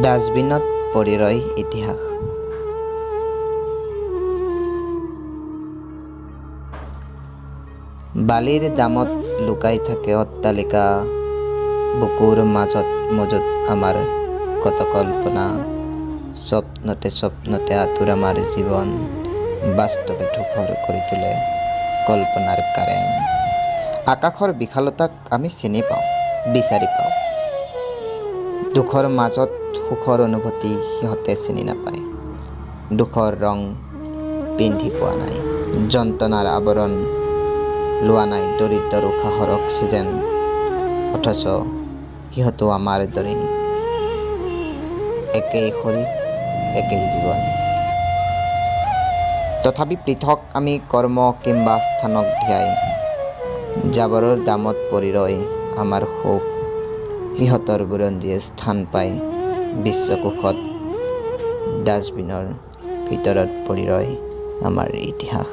ডাষ্টবিনত পৰি ৰয় ইতিহাস। বালিৰ দামত লুকাই থাকে অট্টালিকা, বুকুৰ মাজত মজুত আমাৰ কত কল্পনা। স্বপ্নতে স্বপ্নতে আতুৰ আমাৰ জীৱন, বাস্তৱে ধূসৰ কৰি তোলে কল্পনাৰ কাৰেং। আকাশৰ বিশালতাক আমি চিনি পাওঁ, বিচাৰি পাওঁ। দুখৰ মাজত সুখৰ অনুভূতি সিহঁতে চিনি নাপায়। দুখৰ ৰং পিন্ধি পোৱা নাই, যন্ত্ৰণাৰ আৱৰণ লোৱা নাই, দৰিদ্ৰৰ উশাহৰ অক্সিজেন, অথচ সিহঁতো আমাৰ দৰেই। একেই শৰীৰ, একেই জীৱন। তথাপি পৃথক আমি কৰ্ম কিম্বা স্থানক ধিয়াই। জাবৰৰ দামত পৰি ৰয় আমাৰ সুখ, সিহঁতৰ বুৰঞ্জীয়ে স্থান পায় বিশ্বকোষত। ডাষ্টবিনৰ ভিতৰত পৰি ৰয় আমাৰ ইতিহাস।